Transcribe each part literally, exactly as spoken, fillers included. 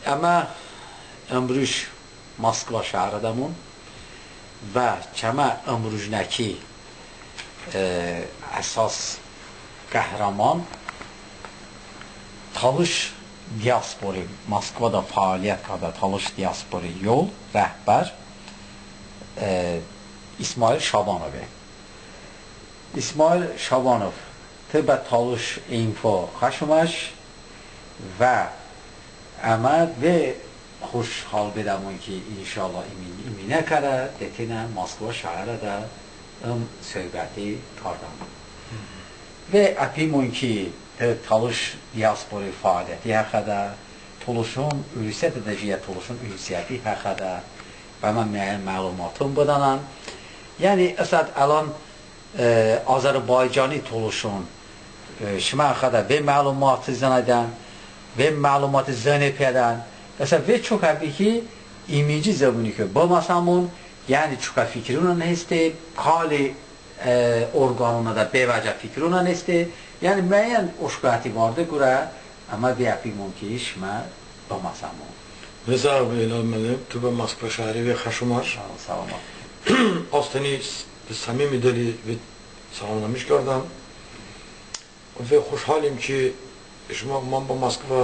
Əmə ımruj Moskva şəhrədəmon və çəmə ımrujnəki, e, əsas qəhrəmon Talış diaspori, Moskvada fəaliyyət kardə Talış diaspori yol rəhbər, e, İsmail Şabanovi. İsmail Şabanov, tı bə Talış info xəş oməş və əmə ve xoşhal bedəmon ki, inşallah imin, iminə kərə detinə Moskva şəhrədə ım sohbəti kardəmon. Ve əpimon ki, tı Talış diaspori fəaliyyəti həxədə, tolışon, Urusiyədə jiyə tolışon ünsiyyəti həxədə bəmə mə-, məlumaton bıdənən. Yəni, ısət əlon, e, Azərbaycani tolışon, e, şımə həxədə ve məlumati zınədən, ve məlumati zıne pedən. Isə ve çokə bi ki, iminci zıvoni ki bıməsəmon, yəni çokə fikironən heste, kali e, orqanonədə bevəcə fikironən heste, yəni müəyyən oşkoəti varde qorə əmə ve əpimon ki, şımə bıməsəmon. Ve sağ ol, İlham müəllim, tı bə Moskva şəhri ve xəş oməş. Sağ ol, sağ ol. Az tıni s-, səmimi dıli ve salamlamış kardəm. Ve xoşhalim ki, şımə omən bə Moskva,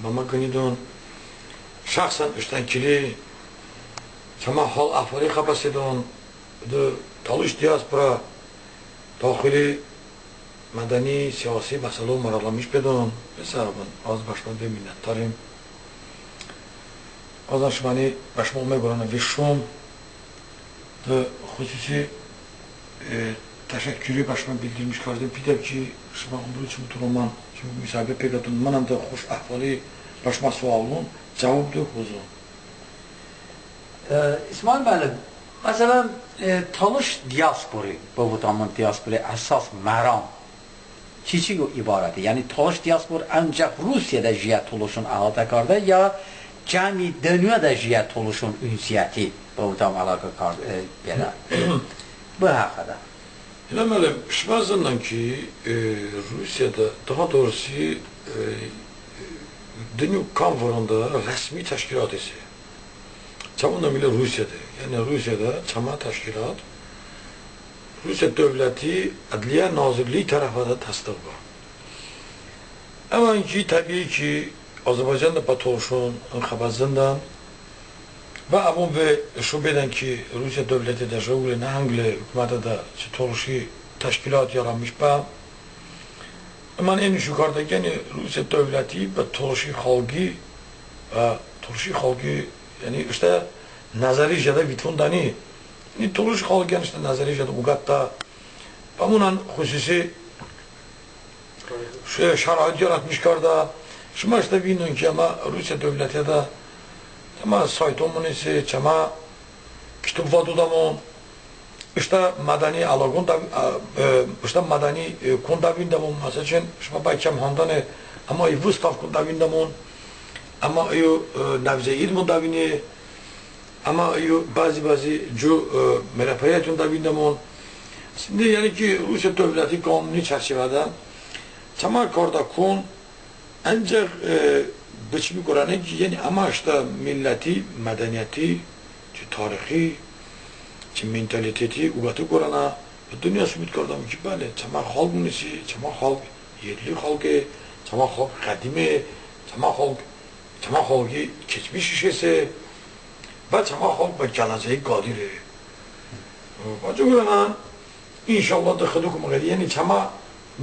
bəmə qınidon. Şəxsən ıştən kili çəmə hal-əhvali xəbə sedon, de Talış diaspora daxili mədəni, siyasi məsəlo mərəğləmiş bedon. Ve sağ bıbən, az bə şımə ve minnətdarim. Azən şıməni bə şımə ome qorənə ve şum. De xususi, e, təşəkküri bə şımə bildirmiş kardeəm. Pidəv ki, şımə ımruj çımı tolomon, çımı müsahibə peqətın, mınən de xoş əhvali bə şımə sualon cəvob de hozon. E, İsmail müəllim, məsələn, e, Talış diaspori, bıvotəmon diaspori əsas məram çiçiku ibarəte? Yəni Talış diaspor əncəx Rusiyədə jiyə tolışon əhatə kardə, ya cəmi dınyoədə jiyə tolışon ünsiyyəti, bıvotəm, əloqə kardə, e, bedə? Bı həxədə. İlham müəllim, şımə zındən ki, e, Rusiyədə, daha doğrusu, e, dınyo kam vırəndə rəsmi təşkilat hese. Çəvon nımilə Rusiyədə, yəni Rusiyədə çəmə təşkilat Rusiyə dövləti Ədliyyə Nazirliyi tərəfədə təsdığ bə. Əmma ki, təbii ki, Azərbaycanədə bə tolışon ın xəbə zındən və əvon ve şo bedən ki, Rusiyə dövlətidə jıqo qılə nəhənq qılə hukumətədə çı tolışi təşkilat yaranmış bə. Əmma ın şo kardə ki, yəni Rusiyə dövləti bə tolışi xalqi, bə tolışi xalqi, yəni ıştə nəzəri jədə vitvondəni. Yəni tolışi xalqiyən ıştə nəzəri jədə oqətdə. Bəmon ən xususi şə-, şərait yaratmış kardə. Şımə ıştə vindon ki, əmə Rusiyə dövlətiədə çəmə saytomon hese, çəmə kitob vədodəmon, ıştə mədəni əloqon dəv-, ə, ə, ıştə mədəni, ə, kon dəvindəmon, məsəl üçün, şımə bəy kəm handəne, əmma i vıstavkon dəvindəmon, əmma i, ə, Nəvzə idmon dəvine, əmma i bəzi, bəzi co, ə, merəfəyyəton dəvindəmon. Şimdi, yəni ki, Rusiyə dövləti qanuni çərçivədə çəmə kardə kon, Əncəx, e, bı çımi qorənə ki, yəni əmə ıştə milləti mədəniyyəti, çı tarixi, çı mentaliteti oqəte qorənə, bı dınyo sübut kardəmon ki, bəli, çəmə xalqımon hese, çəmə xalq yerli xalqe, çəmə xalq qədime, çəmə xalq, çəmə xalqi keçmişış hese, və çəmə xalq bə gələcəyi qadire. Bə co qorənə, İnşallah de Xıdo kome, yəni çəmə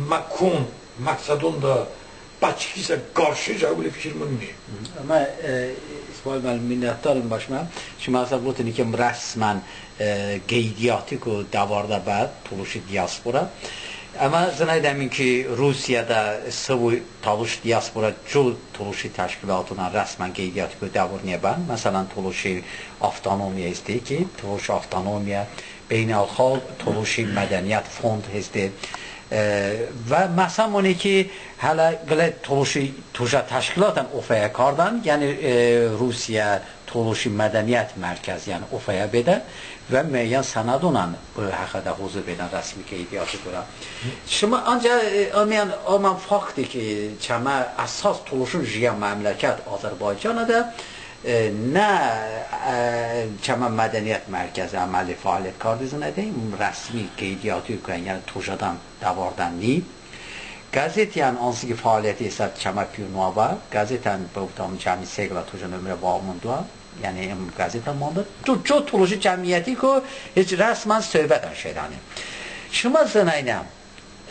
mə-, kon məqsədonədə bə çikisə qarşı cəvob qılə fikirımon ni. Əmma, e, İsmail müəllim, minnətdarim bə şımə. Şımə əsə votıni ki, rəsmən, e, qeydiyyatiku dəvardə bə tolışi diaspora. Əmma zınəydəmon ki, Rusiyədə sıvoy tolış diaspora co tolışi təşkilatonən rəsmən qeydiyyatiku dəvorniye bən. Məsələn, tolışi avtonomiya heste ki, tolışi avtonomiya, Beynəlxalq Tolışi Mədəniyyət Fond heste. E, və məsəmone ki, hələ qılə tolışi tojə təşkilotən ofəyə kardən, yəni, e, Rusiyə Tolışi mədəniyyət mərkəzi, yəni ofəyə bedən və müəyyən sənədonən bı həxədə hozı bedən rəsmi qeydiyati qorə. Şımə ancəx, e, əməyən, əmən fakti ki, çəmə əsas tolışon jiyən məmləkət Azərbaycanədə, e, nə, e, çəmə mədəniyyət mərkəzi əməli fəaliyyət karde zınədə, rəsmi qeydiyati qorən, yəni tojədən dəvardən ni. Qəzetən hansı ki fəaliyyəti isə çəmə piyo noə bə, qəzetən bıvotəm cəmi se qılə tojə nömrə bımandədə, yəni ım qəzetən mandə. Co, co tolışi cəmiyyətiku heç rəsmən söhbətən şedəni. Şımə zınəynən,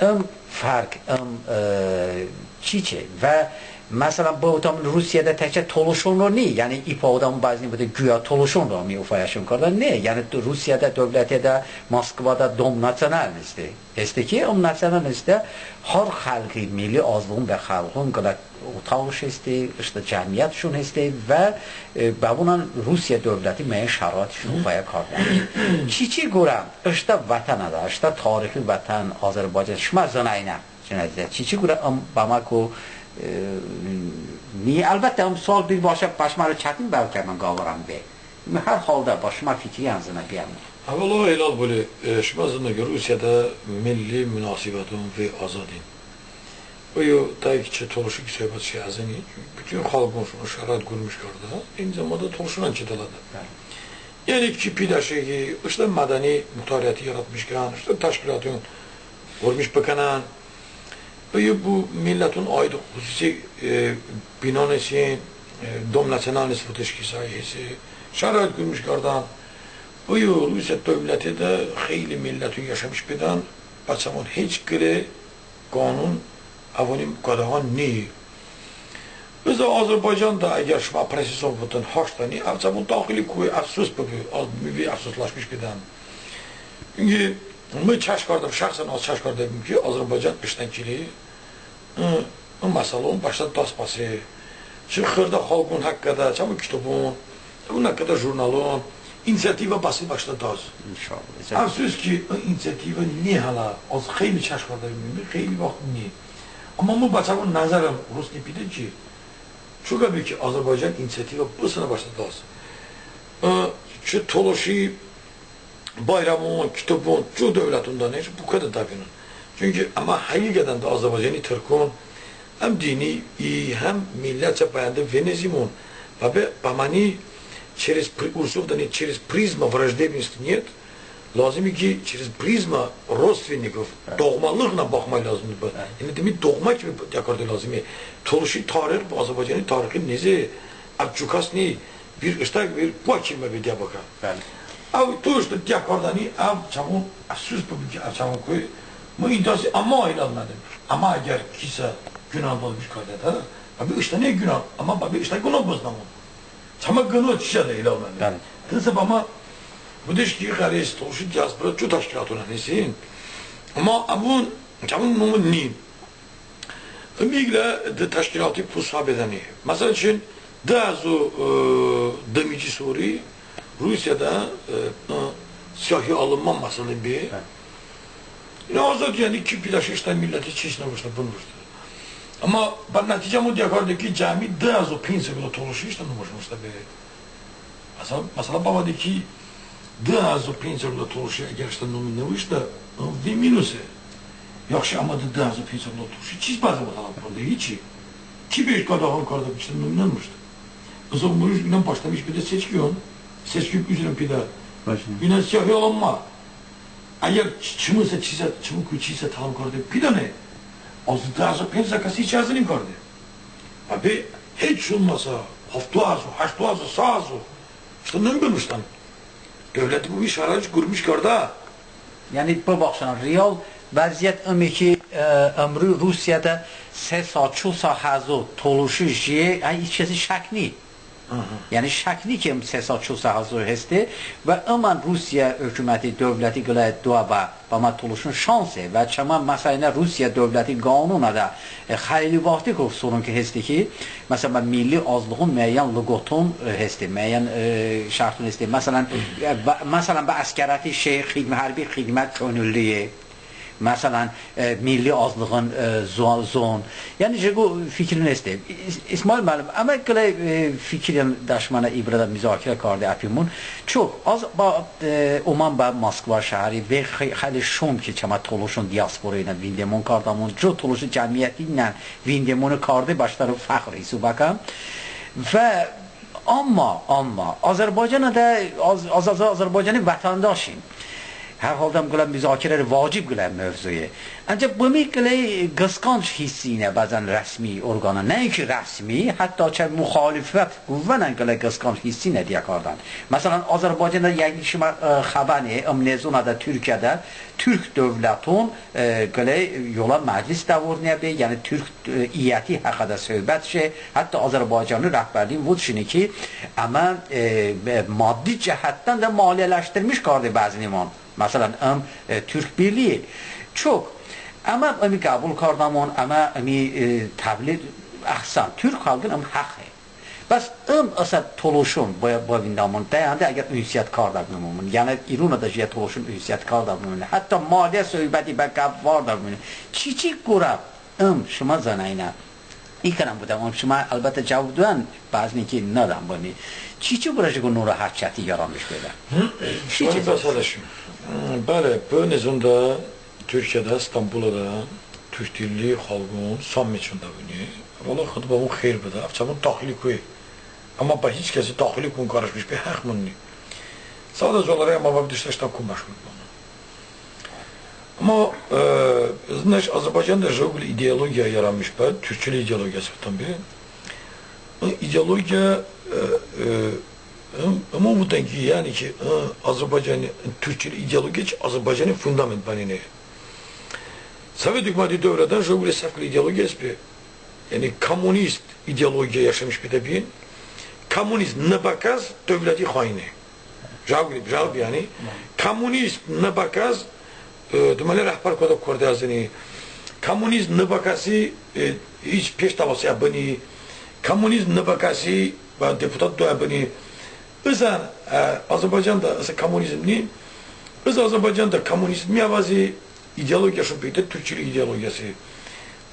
ım fərq, ım, e, çiçe? Və məsələn, bıvotəm Rusiyədə təkcə tolışonro ni, yəni i pəvotəmon bəzıni bıdə quya tolışonro əmi ofəyəşon kardə, ne, yəni Rusiyədə dövlətiədə, Moskvada dom natsionalnosti heste ki, ım natsionalnostədə har xəlqi, milli azlığon bə xəlqon qılə otağış heste, ıştə cəmiyyətşon heste və, e, bəvonən Rusiyə dövləti müəyyən şəraitışon ofəyə kardə. Çiçi qorə ıştə vətənədə, ıştə tarixi vətən Azərbaycan, şımə zınəynən, çiçi qorə ım bəməku, e, ni, əlbəttə, ım sual bir başə bəşmə ro çətin bə, ki mən qəvurəm be. Hər halda bə şımə fikri ənzınə biyəm. Əvvəlo Hilal bıli, e, şımə zınədə ki Rusiyədə milli munasibəton ve azadin. Bı yo, təbii ki, çı tolışi ki söhbət şe əzıni, bütün xəlqonşon şərait qurmuş kardə, eyni zamanda tolışonən ki dılədə. Bəli. Yəni ki pidəşe ki, ıştə mədəni muxtariyyəti yaratmış kən, ıştə təşkilaton qurmuş bıkənən, Bı, bı milləton aid xususi, e, binoon hestin, e, dom natsionalnosti votış ki say hese, şərait qurmuş kardən. Bı, Rusiyə dövlətiədə xeyli milləton yaşamış bedən, bəçəvon heç qılə qanun əvoni qadağan ni. Bizə Azərbaycanədə əgər şımə proseson votın haştəni, əv çəvon daxili koy əfsus bıbu, az bıbu əfsuslaşmış bedən. Çünki mı çəş kardəm, şəxsən az çəş kardəbim ki, Azərbaycan ıştən kili, ı, ı məsəlon bəştə dast bəse. Çı xırdə xəlqon həxədə, çəmə kitobon, çəmə həxədə jurnalon, inisiativa bəse bəştə dast. İnşallah. Əfsus ki, ı inisiativa ni hələ, az xeyli çəş kardəbim, xeyli vaxt ni. Amma mı bəçəvon nəzərım rosni pidə ki, çokə be ki, Azərbaycan inisiativa bısənə bəştə dast. Ə, çı tolışi bayramon, kitobon, co dövlətonədə ne, bo kədə dəbinon. Çünki əmə həqiqətən də Azərbaycani tırkon, həm dini, i, həm millətcə bəyəndı ve nezimon. Bəbe, bəməni через при-, урусədə ne, через призму враждебности нет, lazıme ki, через призму родственников, doğmalığınən baxmaq lazıme. Yəni, demək, doğma kimi diyə karde lazıme. Tolışi tarix, Azərbaycani tarixi nezə, əv çokəs ni, bir ıştə, bir boə kilmə be diyə bıkə. Bəli. Əv to ıştə diyə kardəni, əv çəvon əfsus bıbu ki, əv çəvon koy, mı intasi əmə ilan nədim. Əmə əgər kisə günah bızmış kardedə, bəbe ıştəni günah, əmə bəbe ıştə günah bıznəmon. Çəmə qıno çiçədə ilan nədim. Bəli. Tınsə bəmə bıdış ki, xəres, tolışi diaspora co təşkilatonən hestin. Əmma əvon, çəvon nomon ni. Im iqlə dı təşkilati pul səbedəni. Məsəl üçün, dı həzo, ı, dımici sori Rusiyədə, ı, ı, siyahi alınma məsələ be. Hə. Yəni, azad, yəni, ki pidəşe ıştə milləti çiç nıvıştə, bınıvıştə. Amma bə nəticə mı diyə kardə ki, cəmi dı həzo penc sa qılə tolışi ıştə nomış nıvıştə be. Məsələ, məsələ bəvədə ki, dı həzo penc sa qılə tolışi əgər ıştə nomi nıvıştə, ım ve minuse. Yaxşı, əmma dı, dı həzo penc sa qılə tolışi çiç bəzə bə tələb kardə, hiçi. Ki be qadağan kardə, ıştə nomi nıvıştə. Isə mıruj inən başlamış bedə seçkiyon, seçki üzrən pidə. Başla. İnən siyahi alınma. Əgər çı-, çımısə çisə, çımıku çisə tələb karde pidəni, az dı həzo penc sa kəsi içərzınim karde. Əbi heç olmasa, hafto həzo, haşto həzo, sa həzo. Iştə nomi bınıvıştən. Dövləti bı şərait qurmuş kardə. Yəni, bıbaxşən, real vəziyyət ıme ki, e, ımru Rusiyədə se sa, ço sa həzo tolışi jiye, hə, hiç kəsi şək ni. Aha. Yəni, şək ni ki, ım se sa, ço sa həzo heste və ımən Rusiyə hukuməti, dövləti qıləy doə bə, bəmə tolışon şanse və çəmə məsələn Rusiyə dövləti qanunədə, e, xəyli vaxtiku soron ki heste ki, məsələn, bə milli azlığon müəyyən lüğəton, e, heste, müəyyən, e, şərton heste. Məsələn, e, bə, məsələn, bə əskərəti şey, xidmə-, hərbi xidmət könüllüye. Məsələn, e, milli azlığın, e, zo-, zon. Yəni, jıqo fikrin heste. İs-, İsmail müəllim, əmə qıləy, e, fikirən de şımənə i vırədə muzakirə karde əpimon. Çok az bə, e, omən bə Moskva şəhəri və xə-, xəyli şum ki, çəmə tolışon diasporəynən vindemon kardəmon, co tolışi cəmiyyətinən vindemoni karde bəştə ro fəxr hisob bəkəm. Və Amma, amma, Azərbaycanədə, Az-, Az-, Az-, Azərbaycani vətəndaşim. Hər halda ım qılə muzakirə vacib qılə mövzuye. Əncəx bımi qılə qısqanc hissinə bəzən rəsmi orqanə, nəinki rəsmi, hətta çə müxalifət qüvvənən qılə qısqanc hissinə diyə kardən. Məsələn, Azərbaycanədə, yəni, şımə, e, xəbəne, ımnezonədə Türkiyədə türk dövləton, e, qılə yolə məclis dəvorniyə be, yəni türk, e, iyəti həxədə söhbət şe, hətta Azərbaycani rəhbərliyin votışine ki, əmə, e, e, maddi cəhətdən də maliyyələşdirmiş karde bəzınimon. Məsələn, ım, e, Türk Birliyi. Çok. Əmə ımi qəbul kardəmon, əmə ımi, e, təbliğ, əhsən, türk xalqın ım həxe. Bəs ım ısə tolışon bə-, bıvindəmon, dəyənədə əgər ünsiyyət kardə bıbimon, yəni İronədə jiyə tolışon ünsiyyət kardə bıbimon, hətta maliyyə söhbəti bə qəp vardə bıbimon. Çiçi qorə ım şımə zınəynə? İkənən bıdəm, ım şımə əlbəttə cəvob doyən, bəzıni ki nıdəm bımi. Çiçi qorə jıqo norohətçəti yaranmış bedə? Şımə bəsədəşim. Bəli, bı nizonədə Türkiyədə, İstanbulədədə türk dilli xalqon sammit çon dəvoni. Valla Xıdo bəvon xeyr bıdə, əv çəvon daxili koye. Əmma bə hiç kəsi daxili kon qarışmış be həxmon ni. Sadə zoədə əmma bə dıştə ıştən kon məşğul bıbən. Əmma, e, zınəş Azərbaycanədə jıqo qılə ideologiya yaranmış bə, türkçüli ideologiyası bıtən be. Ideologiya, e, e, Im, ım ovutən ki, yəni ki, ı, Azərbaycani, türkçüli ideologiya ki, Azərbaycani fundament bənine. Sovet hükümeti dövrədən jıqo qılə səf qılə ideologiya heste be. Yəni kommunist ideologiya yaşamış bedə bin. Kommunist nıbəkəs dövləti xaine. Jıqo qılə, jıqo qılə, yəni. Kommunist nıbəkəs, e, deməli, rəhbər koədə karde əzıni. Kommunist nıbəkəsi, e, hiç peştəvası əbıni. Kommunist nıbəkəsi bə deputat doə bıni. Izən, e, Azərbaycanədə ısə kommunizm ni, ızən Azərbaycanədə kommunizmi əvəzi ideologiyəşon peydə türkçüli ideologiyası.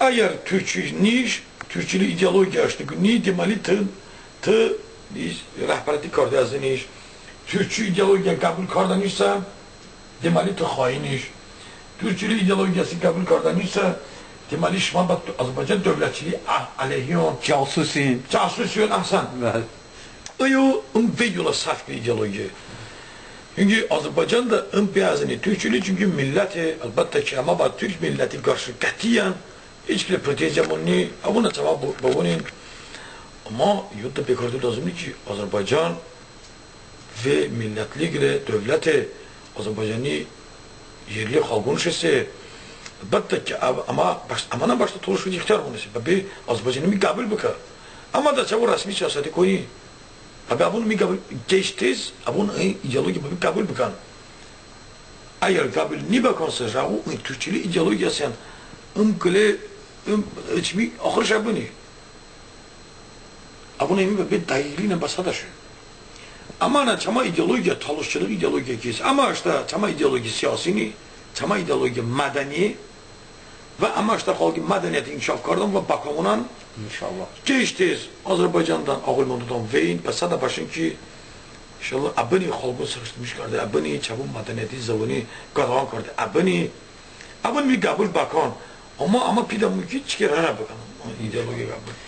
Əgər türkçü niş, türkçüli ideologiya ıştı ki ni, deməli tı, tı rəhbərəti karde əzıniş. Türkçü ideologiya qəbul kardənişsə, deməli tı xainiş. Türkçüli ideologiyası qəbul kardənişsə, deməli şımə bə Azərbaycan dövlətçiliyi ə-, əleyhiyon. Casusin. Casusin, əhsən. Bəli. Iyo, ım vey yolə səf qılə ideologiya. Çünki Azərbaycanədə ım be əzıni türkçüli, çünki milləti, əlbəttə ki, əmə bə türk milləti qarşı qətiyyən hiç qılə pretenziyəmon ni, əvon əçəvə bı-, bıvınin. Əmma yodo bekarde lozımi ki, Azərbaycan ve millətli qılə dövləte, Azərbaycani yerli xalqonış heste. Əlbəttə ki, əv-, əmə bəş-, əmənən bəştə tolışon ixtiyormon heste, bəbe Azərbaycanimi qəbul bıkə. Əmma de çəvon rəsmi siyasəti koni. Bəbe əvon ımi qəbul, gec-tez əvon ın ideologiya bəbe qəbul bıkən. Əgər qəbul nıbıkənsə, jıqo ın türkçüli ideologiyasiyən ım qılə, ım, ımi axırış əbıni. Əvon ımi bəbe dəqiqliyinən bəsədəşon. Əmma nə çəmə ideologiya, tolışçılıq ideologiya ki, əmma ıştə çəmə ideologiya siyasi ni, çəmə ideologiya mədəni və əmma ıştə xalqi mədəniyyəti inkişaf kardən və bəkamon. İnşallah. Gec-tez Azərbaycanədən ağılmondoon veyin, bəsədə bəşon ki, inşallah, əbıni xalqon sırışdırmış karde əbıni, çəvon mədəniyyəti, zıvoni qadağan karde əbıni. Əvon ımi qəbul bıkən. Əmma, əmma pidəmon ki, çike rə-rə bıkən ideologiya qəbul.